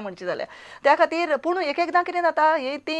म्हणचे जाल्यार त्या खातीर. पूण एक एकदां कितें जाता हे ती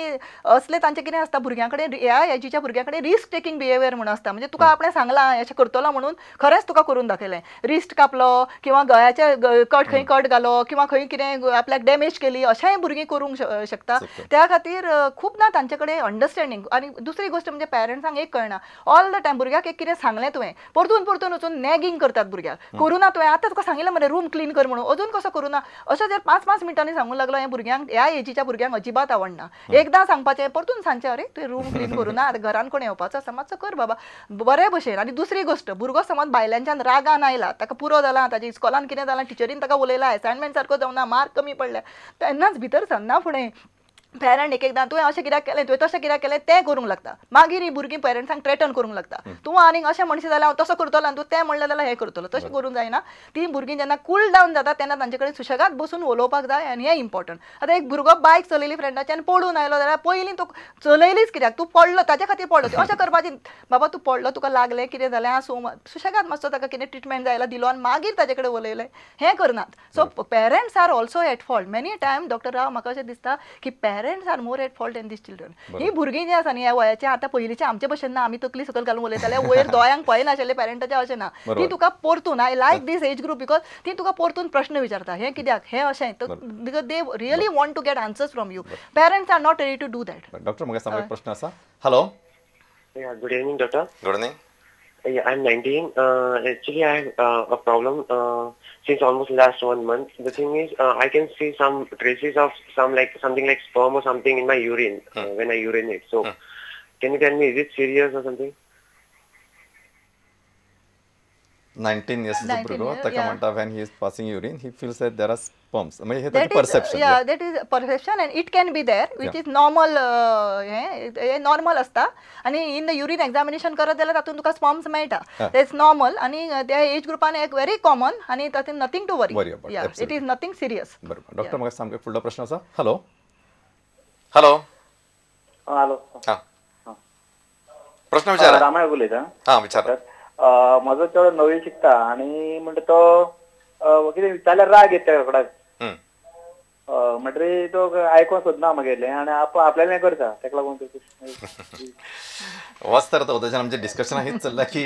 असले तांचे कितें आसता भुरग्यां कडेन ह्या एजीच्या भुरग्यां कडेन रिस्क टेकिंग बिहेवियर म्हणून आसता. म्हणजे तुका आपणें सांगलां अशें करतलो म्हणून खरेंच तुका करून दाखयलें, रिस्ट कापलो किंवा गळ्याचे कट खंय कट घालो किंवा खंय कितें आपल्याक डॅमेज केली, अशेंय भुरगीं करूंक शकता. त्या खातीर खूबदां तांचे कडेन अंडरस्टँडींग. आनी दुसरी गोश्ट म्हणजे पेरंट्सांक एक कळना, ऑल the time भुरग्याक एक कितें सांगलें तुवें परतून परतून वचून नॅगींग करतात भुरग्याक, करूं ना तुवें आतां तुका सांगिल्लें मरे रूम क्लीन कर म्हणून, अजून कसो करूं ना, अशें जर 5-5 मिनटांनी सांगूंक लागलो हें भुरग्यांक ह्या एजीच्या भुरग्यांक अजिबात आवडना. एकदां सांगपाचें परतून सांगचें अरे तुवें रूम क्लीन करूं ना, आतां घरान कोण येवपाचो आसा मातसो कर बाबा बरे भशेन. आनी दुसरी गोश्ट भुरगो समज भायल्यांच्यान रागान आयला, ताका पुरो जाला, ताच्या इस्कॉलान कितें जालां, टिचरीन ताका उलयला, असायनमेंट सारको जावना, मार्क कमी पडल्या, तेन्नाच भितर सरना फुडें पेरंट एक एकदां तुवें अशें कित्याक केलें, तुवें तशें कित्याक केलें तें करूंक लागता. मागीर ही भुरगीं पेरंट्सांक थ्रेटन करूंक लागता, तूं आनीक अशें म्हणशी जाल्यार हांव तसो करतलो आनी तूं तें म्हणलें जाल्यार हें करतलो. तशें करूंक जायना. तीं भुरगीं जेन्ना कूल डावन जाता तेन्ना तांचे कडेन सुशेगाद बसून उलोवपाक जाय आनी हें इम्पॉर्टंट. आतां एक भुरगो बायक चलयली फ्रेंडाची आनी पडून आयलो जाल्यार पयलीं तूं चलयलीच कित्याक, तूं पडलो ताच्या खातीर पडलो, अशें करपाचें बाबा तूं पडलो तुका लागलें कितें जालें आसूं, सुशेगाद मातसो ताका कितें ट्रिटमेंट जाय जाल्यार दिलो आनी मागीर ताचे कडेन उलयलें, हें करनात. So parents are also at fault many time. Doctor Rao म्हाका अशें दिसता की parents are more at fault than these children. ही भुरगीं जी आसा न्ही ह्या वयाचे आतां पयलींचे आमचे भशेन ना, आमी तकली सकयल घालून उलयताले, वयर दोळ्यांक पळयनाशिल्ले पेरंटाचे, अशें ना. ती तुका परतून I like this age group because ती तुका परतून प्रश्न विचारता, हें कित्याक, हें अशें, because they really want to get answers from you. Parents are not ready to do that. Doctor म्हाका सांग एक प्रश्न आसा. Hello, good evening doctor. Good evening. Yeah, I'm 19. Actually, I have a problem since almost last 1 month. The thing is, I can see some traces of some like something like sperm or something in my urine when I urinate. So, can you tell me, is it serious or something? 19 years भुरगो ताका म्हणटा when he is passing urine he feels that there are sperms, म्हणजे हे ताचें perception. Yeah, that is perception and it can be there, which is normal. हे normal आसता आनी in the urine examination करत जाल्यार तातूंत तुका स्पर्म्स मेळटा, that's normal आनी त्या एज ग्रुपान एक व्हेरी कॉमन आनी तातूंत nothing to worry, it is nothing serious. बरोबर. डॉक्टर म्हाका सामको फुडलो प्रश्न आसा. हॅलो, हॅलो, हॅलो, हां प्रश्न विचारा. रामाय उलयता. हां विचारा. म्हजो चेडो नवी शिकता आनी म्हणटा तो कितें विचारल्यार राग येता रोखडाच, म्हणटरी तो आयकोंक सोदना म्हगेलें आनी आपल्यालें करता, तेका लागून होच तर आतां आमचें डिस्कशन हेंच चल्लां की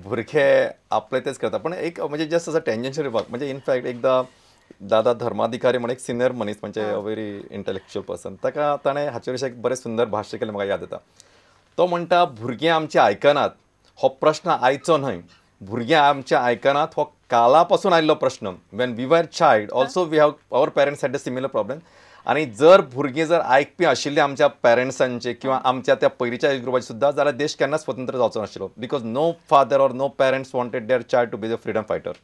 भुरगे आपले तेच करता. पण एक म्हणजे जस्ट असो टेंजन्शियल विभाग म्हणजे इनफॅक्ट एकदां दादा धर्माधिकारी म्हण एक सिनियर मनीस म्हणजे अ व्हेरी इंटलेक्च्युअल पर्सन, ताका ताणें हाचे विशीं एक बरें सुंदर भाश्य केलें, म्हाका याद येता. तो म्हणटा भुरगीं आमचीं आयकनात हो प्रश्न आयचो न्हय, भुरगीं आमच्या आयकनात हो काला पासून आयिल्लो प्रश्न. When we were child also we have our parents had a similar problem. आनी जर भुरगीं जर आयकपी आशिल्लीं आमच्या पेरंट्सांचे किंवा आमच्या त्या पयलींच्या एज ग्रुपाचे सुद्दां, जाल्यार देश केन्नाच स्वतंत्र जावचो नाशिल्लो, because no father or no parents wanted their child to be the freedom fighter.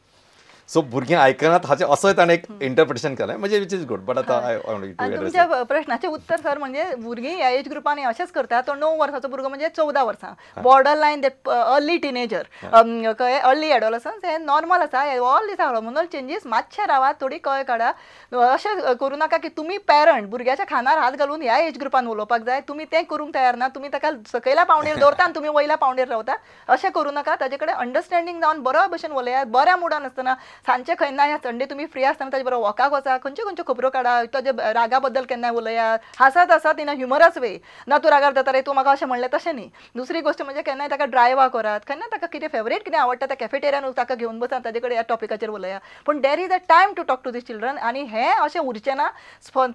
So भुरगीं आयकनात हाचें असोय ताणें एक इंटरप्रिटेशन केलें, म्हणजे which is good. But आतां तुमच्या प्रश्नाचें उत्तर सर म्हणजे भुरगीं ह्या एज ग्रुपांनी अशेंच करता. तो 9 वर्साचो भुरगो म्हणजे 14 वर्सां border line that early teenager कळ्ळें, अर्ली एडोलसन्स हें नॉर्मल आसा. ऑल these hormonal changes मातशें रावात, थोडी कळ काडा, अशें करूं नाका की तुमी पेरंट भुरग्याच्या खांदार हात घालून ह्या एज ग्रुपान उलोवपाक जाय. तुमी तें करूंक तयार ना, तुमी ताका सकयल्या पावंडेर दवरता आनी तुमी वयल्या पावंडेर रावता, अशें करूं नाका. ताजे कडेन अंडरस्टँडींग जावन बरो भशेन उलयात, बऱ्या मुडान आसतना सांजचे खंय ना ह्या संडे तुमी फ्री आसतना ताजे बरोबर वॉकाक वचा, खंयच्यो खंयच्यो खबरो काडा, ताजे रागा बद्दल केन्नाय उलयात, हांसत हांसत इन अ ह्युमरस वे, ना तूं रागार जाता रे तूं म्हाका अशें म्हणलें तशें न्ही. दुसरी गोश्ट म्हणजे केन्नाय ताका ड्रायव्हाक व्हरात, केन्ना ताका कितें फेवरेट कितें आवडटा त्या कॅफेटेरियान ताका घेवन बसात, ताजे कडेन ह्या टॉपिकाचेर उलया. पूण there is a time to talk to these children आनी हें अशें उरचें ना.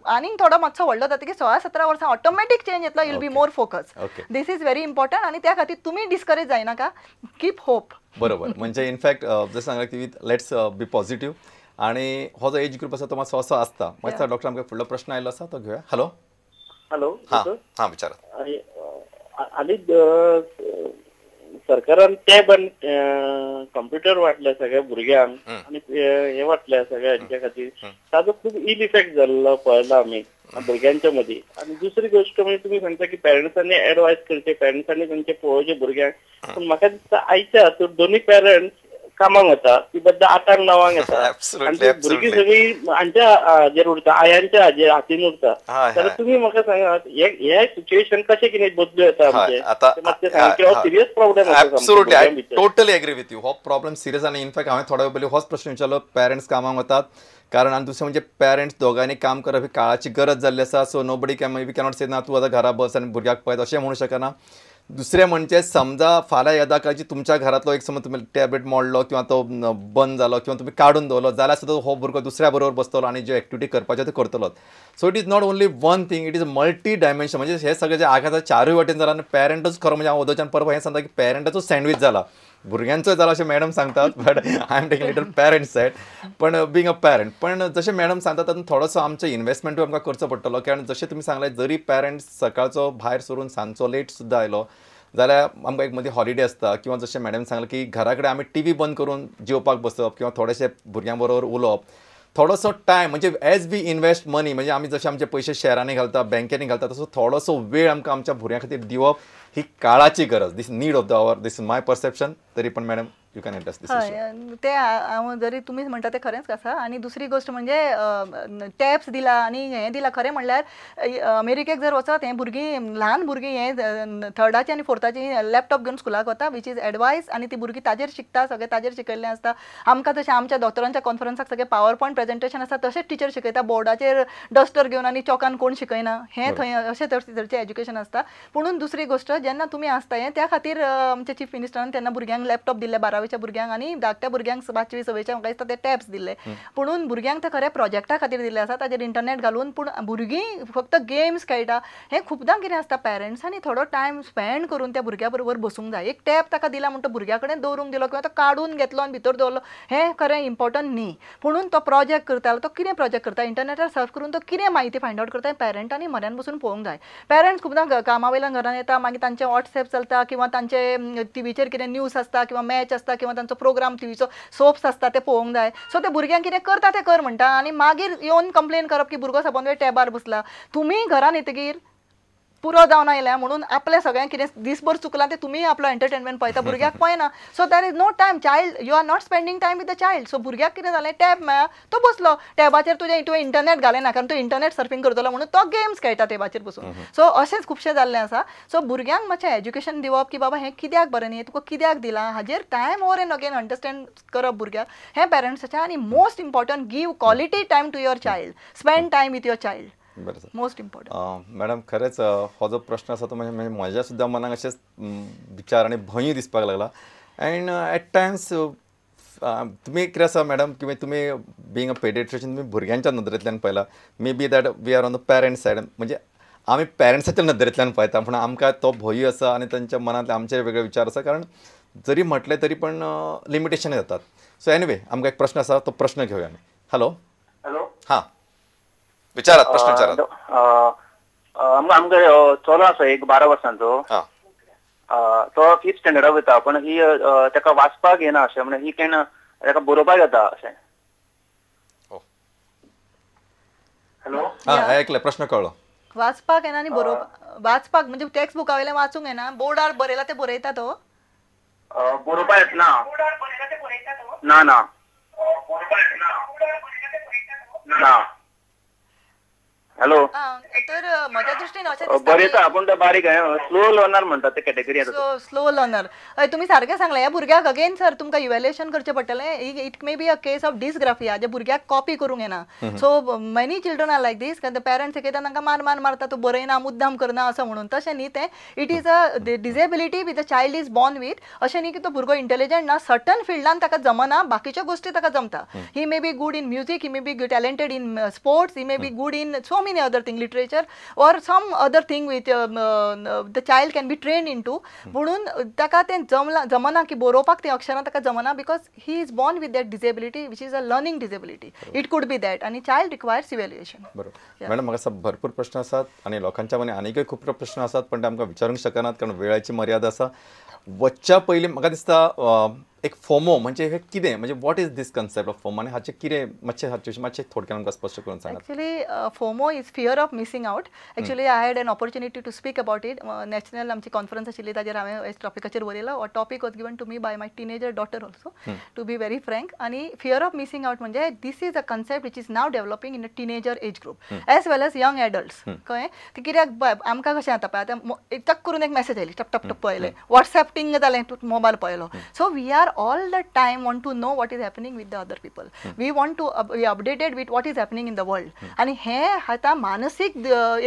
आनीक थोडो मातसो व्हडलो जाता की 16-17 वर्सां ऑटोमॅटीक चेंज येतलो, you'll be more focus. This is very important आनी त्या खातीर तुमी डिस्करेज जायनाका, कीप होप. बरोबर. म्हणजे इनफॅक्ट जशें सांगलें की let's be positive आणि हो जो एज ग्रुप आसा तो मातसो असो आसता. मातसो डॉक्टर आमकां फुडलो प्रश्न आयिल्लो आसा तो घेवया. हॅलो, हॅलो, हां हां विचारात. आनी सरकारान टॅब आनी कंप्युटर वांटले सगळ्या भुरग्यांक आनी हे वांटले सगळ्या हांच्या खातीर, ताजो खूब इल इफेक्ट जाल्लो पळयला आमी भुरग्यांच्या मदीं. आनी दुसरी गोश्ट म्हणजे तुमी सांगता की पेरंट्सांनी एडवायस करचे, पेरंट्सांनी तांचे पळोवचे भुरग्यांक, पूण म्हाका दिसता आयच्या हातूंत दोनूय पेरंट्स कामाक वता ती बद्द 8-9 येता आनी भुरगीं सगळीं हांच्या हाजेर उरता, आयांच्या हाजेर हातीन उरता. जाल्यार तुमी म्हाका सांगात हे सिच्युएशन कशें कितें बदलू येता आमचें? Serious problem. Absolutely, I totally agree with you. हो प्रॉब्लेम सिरियस आनी इनफॅक्ट हांवें थोड्या वेळ पयलीं होच प्रश्न विचारलो, पेरंट्स कामाक वतात कारण, आनी दुसरें म्हणजे पेरंट्स दोगांनी काम करप ही काळाची गरज जाल्ली आसा. So nobody can we cannot say ना तूं आतां घरा बस आनी भुरग्याक पळयत अशें म्हणू शकना. दुसरें म्हणजे समजा फाल्यां येदा काळची तुमच्या घरांतलो एक समज तुमी टॅबलेट मोडलो किंवा तो बंद जालो किंवा तुमी काडून दवरलो जाल्यार सुद्दां हो भुरगो दुसऱ्या बरोबर बसतलो आनी ज्यो एक्टिविटी करपाच्यो त्यो करतलो. So it is not only one thing, it is multi dimension. म्हणजे हे सगळे जे आघात चारूय वाटेन जाला आनी पेरंटूच खरो म्हणजे हांव वदोच्यान परत हें सांगता की पेरंटाचो सँडवीच जाला, भुरग्यांचो जाला अशें मॅडम सांगतात, but I am taking little parent side, पण बींग अ पेरंट. पण जशें मॅडम सांगतात तातूंत थोडोसो आमचो इन्वेस्टमेंटूय आमकां करचो पडटलो, कारण जशें तुमी सांगलें जरी पेरंट्स सकाळचो भायर सरून सांजचो लेट सुद्दां आयलो जाल्यार आमकां एक मदीं हॉलिडे आसता, किंवा जशें मॅडम सांगलें की घरा कडेन आमी टी व्ही बंद करून जेवपाक बसप किंवा थोडेशे भुरग्यां बरोबर उलोवप, थोडोसो टायम म्हणजे एज we invest money, म्हणजे आमी जशे आमचे पयशे शॅरांनी घालता, बँकेनी घालता, तसो थोडोसो वेळ आमकां आमच्या भुरग्यां खातीर दिवप ही काळाची गरज. This need of the hour, this is my perception. तरी पण madam you can address this issue. ते हांव जरी तुमी म्हणटा तें खरेंच आसा. आनी दुसरी गोश्ट म्हणजे टॅब्स दिला आनी हें दिला, खरें म्हणल्यार अमेरिकेक जर वचत हें भुरगीं ल्हान भुरगीं हें थर्डाची आनी फोर्थाची लॅपटॉप घेवन स्कुलाक वता, which is advice, आनी ती भुरगीं ताजेर शिकता, सगळें ताजेर शिकयल्लें आसता. आमकां जशें आमच्या दोतोरांच्या कॉन्फरन्साक सगळें पावर पॉयंट प्रेजेंटेशन आसता तशेंच टिचर शिकयता, बोर्डाचेर डस्टर घेवन आनी चॉकान कोण शिकयना, हें थंय अशें तरेचें एज्युकेशन आसता. पुणून दुसरी गोश्ट जेन्ना तुमी आसता हें त्या खातीर आमच्या चीफ मिनिस्टरान तेन्ना भुरग्यांक लॅपटॉप दिल्ले, 12वीच्या भुरग्यांक आनी धाकट्या भुरग्यांक 5वी 6वीच्या म्हाका दिसता ते टॅब्स दिल्ले. पुणून भुरग्यांक ते खरें प्रोजेक्टा खातीर दिल्ले आसा, ताजेर इंटरनेट घालून. पूण भुरगीं फक्त गेम्स खेळटा हें खुबदां कितें आसता, पेरंट्सांनी थोडो टायम स्पेंड करून त्या भुरग्या बरोबर बसूंक जाय. एक टॅब ताका दिला म्हणटा भुरग्या कडेन दवरूंक दिलो किंवा तो काडून घेतलो आनी भितर दवरलो हें खरें इम्पोर्टंट न्ही. पुणून तो प्रोजेक्ट करता, तो कितें प्रोजेक्ट करता, इंटरनेटार सर्च करून तो कितें म्हायती फायंड आवट करता हें पेरंटांनी म्हऱ्यान बसून पळोवंक जाय. पेरंट्स खुबदां कामा वयल्यान घरान येता, मागीर तांचे वॉट्सएप चलता किंवा तांचे टिवीचेर कितें न्यूज आसता किंवा मॅच आसता किंवा तांचो प्रोग्राम टिवीचो सोप्स आसता ते पळोवंक जाय. सो ते भुरग्यांक कितें करता तें कर म्हणटा आनी मागीर येवन कंप्लेन करप की भुरगो सबंद वेळ टॅबार बसला. तुमी घरान येतकीर पुरो जावन आयल्या म्हणून आपलें सगळें कितें दीसभर चुकलां तें तुमी आपलो एंटरटेनमेंट पळयता, भुरग्याक पळयना. So there is no time, child you are not spending time with the child. So भुरग्याक कितें जालें, टॅब मेळ्ळा तो बसलो टॅबाचेर, तुजें तुवें इंटरनेट घालें ना कारण तूं इंटरनेट सर्फींग करतलो म्हणून तो गेम्स खेळटा टॅबाचेर बसून. सो अशेंच खुबशें जाल्लें आसा. सो भुरग्यांक मातशें एज्युकेशन दिवप की बाबा हें कित्याक बरें न्ही, तुका कित्याक दिलां, हाजेर time over and again understand करप भुरग्याक हें पेरंट्साचें. आनी most important, give quality time to your child, spend time with your child, बरें sir, most important. Madam खरेंच हो जो प्रश्न आसा तो म्हणजे म्हज्या सुद्दां मनाक अशेंच विचार आनी भंय दिसपाक लागला. अँड एट टायम्स तुमी कितें आसा मॅडम की तुमी बींग अ पेडिट्रिशन तुमी भुरग्यांच्या नदरेंतल्यान पळयला, maybe that we are on the parents side, म्हणजे आमी पेरंट्साच्या नदरेंतल्यान पळयता पूण आमकां तो भंय आसा आनी तांच्या मनांतले आमचे वेगळे विचार आसा, कारण जरी म्हटलें तरी पण लिमिटेशन जातात. सो एनिवे आमकां एक प्रश्न आसा तो प्रश्न घेवया आमी. हॅलो हॅलो, हां विचारात, प्रश्न विचारात. आमकां चलो आसा एक 12 वर्सांचो, तो फिफ्थ स्टँडर्डाक वयता, पण ही ताका वाचपाक येना अशें, म्हणजे ही can ताका बरोवपाक येता अशें. हॅलो, हां ऐकलें, प्रश्न कळ्ळो. वाचपाक येना आनी बरोवपाक, वाचपाक म्हणजे टेक्स्ट बुका वयल्यान वाचूंक येना, बोर्डार बरयला तें बरयता तो, बरोवपाक येतना ना ना ना. हॅलो, तर म्हज्या दृश्टीन अशें बरयता पूण तो बारीक स्लो लर्नर म्हणटा ते कॅटेगरी येता, स्लो लर्नर. हय तुमी सारकें सांगलें. ह्या भुरग्याक अगेन सर तुमकां इवेल्युएशन करचें पडटलें. It may be a case of dysgraphia, जे भुरग्याक कॉपी करूंक येना. So many children are like this, कारण पेरंट्स एकदां तांकां मार मार मारता, तूं बरयना, मुद्दाम करना असो म्हणून. तशें न्ही तें, it is a disability with a child is born with. अशें न्ही की तो भुरगो इंटेलिजंट ना, सर्टन फिल्डान ताका जमना, बाकीच्यो गोश्टी ताका जमता. He may be good in music, he may be talented in sports, he may be good in so many other thing, literature or some other thing which the child can be trained into. म्हणून ताका तें जमना की बरोवपाक तें अक्षरां ताका जमना, because he is born with that disability which is a learning disability. It could be that, आनी चायल्ड रिक्वायर्स इव्हॅल्युएशन. बरोबर मॅडम, म्हाका भरपूर प्रश्न आसात आनी लोकांच्या मनांत आनीकय खूब प्रश्न आसात, पण ते आमकां विचारूंक शकनात कारण वेळाची मर्यादा आसा. वचच्या पयलीं म्हाका दिसता एक फोमो म्हणजे हे कितें, म्हणजे what is this concept of FOMO आनी हाचें कितें मातशें हाचे विशीं मातशें थोडक्यान आमकां स्पश्ट करून सांगात. Actually FOMO is fear of missing out. Actually I had an opportunity to speak about it. National आमची कॉन्फरन्स आशिल्ली ताजेर हांवें टॉपिकाचेर बरयला. हो topic was given to me by my teenager daughter also, to be very frank. आनी fear of missing out म्हणजे this is a concept which is now developing in a teenager age group as well as young adults. कळ्ळें? ती कित्याक आमकां कशें जाता पळय, आतां टक करून एक मॅसेज आयली, टप टप टप पळयलें, वॉट्सएप टिंग जालें, मोबायल पळयलो. So we are all the time want to know what is happening with the other people. We want to be updated with what is happening in the world. आणि हे आता मानसीक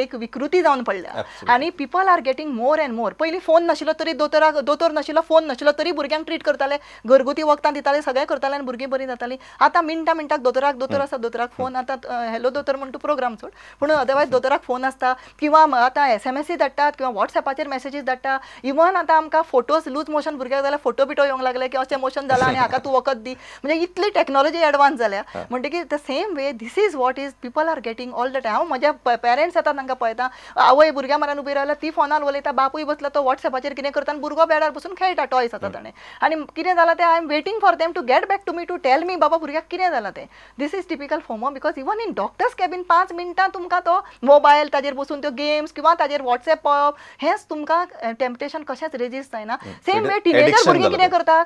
एक विकृती जावन पडल्या आनी people are getting more and more. पयलीं फोन नाशिल्लो तरी दोतोराक, दोतोर नाशिल्लो, फोन नाशिल्लो तरी भुरग्यांक ट्रीट करताले, घरगुती वखदां दिताले, सगळें करताले आनी भुरगीं बरीं जातालीं. आतां मिनटा मिनटाक दोतोराक, दोतोर आसा, दोतोराक फोन. आतां हॅलो दोतोर म्हण तूं प्रोग्राम सोड, पूण अदरवायज दोतोराक फोन आसता किंवा आतां एसएमएसय धाडटात किंवा वॉट्सएपाचेर मॅसेजीस धाडटा. इवन आतां आमकां फोटोज लूज मोशन भुरग्याक जाल्यार फोटो बिटो येवंक लागले की अशें मोशन जाला आनी हाका तूं वखद दी. म्हणजे इतली टॅक्नॉलॉजी एडवान्स जाल्या. म्हणटकीर the same way this is what is people are getting all the time. हांव म्हज्या पेरंट्स येता तांकां पळयता, आवय भुरग्या म्हऱ्यान उबी रावल्या, ती फोनार उलयता, बापूय बसला तो वॉट्सएपाचेर कितें करता आनी भुरगो बेडार बसून खेळटा, टॉयस आसा ताणें. आनी कितें जालां तें I am waiting for them to get back to me to tell me बाबा भुरग्याक कितें जालां तें. This is typical FOMO because even in doctors cabin 5 मिनटां तुमकां तो मोबायल ताजेर बसून त्यो गेम्स किंवा ताजेर वॉट्सएप पळोवप हेंच तुमकां टेम्पटेशन कशेंच रेजिस्ट जायना. सेम वे टिनेजर भुरगीं कितें करता,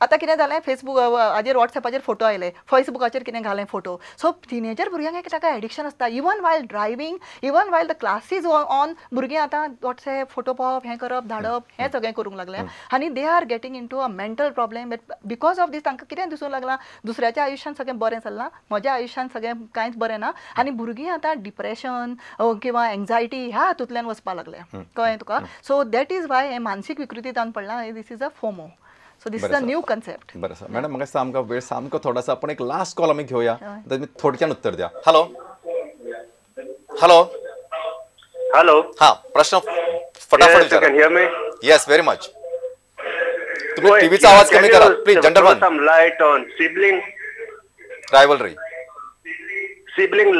आतां कितें जालें, फेसबूक हाजेर वॉट्सएपाचेर फोटो आयले, फेसबुकाचेर कितें घालें फोटो. सो टिनेजर भुरग्यांक ताका एडिक्शन आसता. Even while driving, even while the classes on, भुरगीं आतां वॉट्सएप फोटो पळोवप, हें करप, धाडप, हें सगळें करूंक लागलें आनी they are getting into a mental problem because of this. तांकां कितें दिसूंक लागलां, दुसऱ्याच्या आयुश्यान सगळें बरें चल्लां, म्हज्या आयुश्यान सगळें कांयच बरें ना. आनी भुरगीं आतां डिप्रेशन किंवा एन्जायटी ह्या हातूंतल्यान वचपाक लागल्या. कळ्ळें तुका? सो that is why हें मानसीक विकृती जावन पडलां. This is a FOMO. So this is a new concept. बरें सर. मॅडम म्हाका सामको वेळ सामको थोडो आसा, पण एक लास्ट कॉल आमी घेवया, तुमी थोडक्यान उत्तर द्या. हॅलो हॅलो हॅलो, हां प्रश्न फटाफट विचारा. Yes, very much. तुम्ही टीव्हीचा आवाज कमी करा please. Gentleman, some light on sibling rivalry. Sibling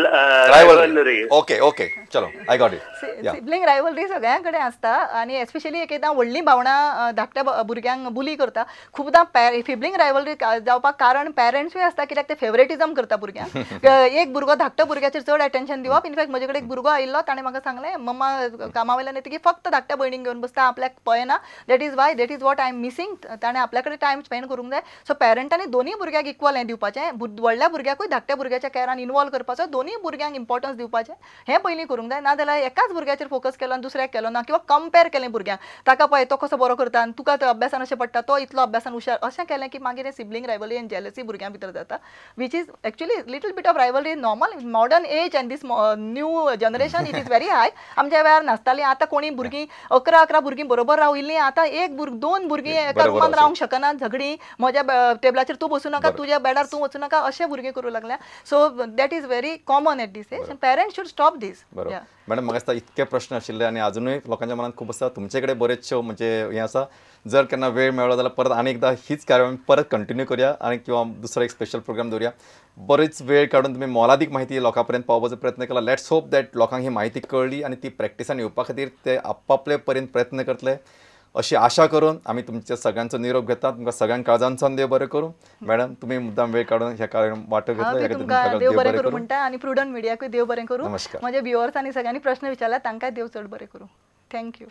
rivalry. Okay okay, चलो I got it. Sibling rivalry सगळ्यां कडेन आसता आनी एस्पेशली एक एकदां व्हडलीं भावणां धाकट्या भुरग्यांक बुली करता. खुबदां सिबलिंग रायवलरी जावपाक कारण पेरंट्सूय आसता, कित्याक ते फेवरेटिजम करता भुरग्यांक. एक भुरगो धाकट्या भुरग्याचेर चड अटेन्शन दिवप. इनफॅक्ट म्हजे कडेन एक भुरगो आयिल्लो, ताणें म्हाका सांगलें, मम्मा कामा वयल्यान येतकीर फक्त धाकट्या भयणीक घेवन बसता, आपल्याक पळयना. That is why, that is what I am missing. ताणें आपल्या कडेन टायम स्पेंड करूंक जाय. सो पेरंटांनी दोनूय भुरग्यांक इक्वल हें दिवपाचें, व्हडल्या भुरग्याकूय धाकट्या भुरग्याच्या कॅरान इनवॉल्व करपाचो, दोनूय भुरग्यांक इम्पॉर्टन्स दिवपाचें, हें पयलीं करूंक जाय. नाजाल्यार एकाच भुरग्याचेर फोकस केलो आनी दुसऱ्याक केलो ना, किंवा कंपेर केलें भुरग्यांक, ताका पळय तो कसो बरो करता आनी तुका अभ्यासान अशें पडटा, तो इतलो अभ्यासान हुशार, अशें केलें की मागीर सिबलिंग रायवलरी आनी जेलसी भुरग्यां भितर जाता, which is actually little bit of rivalry normal modern age and this new generation it is very high. आमच्या वेळार नासताली. आतां कोणी भुरगीं 11-11 भुरगीं बरोबर राविल्लीं, आतां एक दोन भुरगीं एका रुमान रावंक शकना, झगडीं, म्हज्या टेबलाचेर तूं बसूं नाका, तुज्या बेडार तूं वचूं नाका, अशें भुरगीं करूं लागल्या. So that is very common at this age and parents should stop this. बरोबर मॅडम, म्हाका दिसता इतके प्रश्न आशिल्ले आनी अजुनूय लोकांच्या मनात खूब आसा. तुमचे कडेन बरेचशे म्हणजे हें आसा, जर केन्ना वेळ मेळ्ळो जाल्यार परत आनी एकदां हीच कार्यावळ परत कंटिन्यू करूया आनी किंवा दुसरो एक स्पेशल प्रोग्राम दवरुया. बरेच वेळ काडून तुमी मोलादीक म्हायती लोकां पर्यंत पावोवपाचो प्रयत्न केला. Let's hope that लोकांक ही म्हायती कळ्ळी आनी ती प्रॅक्टिसान येवपा खातीर ते आपापले परीन प्रयत्न करतले अशी आशा करून आमी तुमच्या सगळ्यांचो निरोप घेतात. तुमकां सगळ्यांक काळजांतल्यान देव बरें करूं. मॅडम, तुमी मुद्दाम वेळ काडून ह्या कार्यावळीन वांटो घेतलो, देव बरें करूं म्हणटा आनी प्रुडंट मिडियाकूय देव बरें करूं. नमस्कार. म्हज्या व्युअर्सांनी सगळ्यांनी प्रश्न विचारला, तांकांय देव चड बरें करूं. Thank you.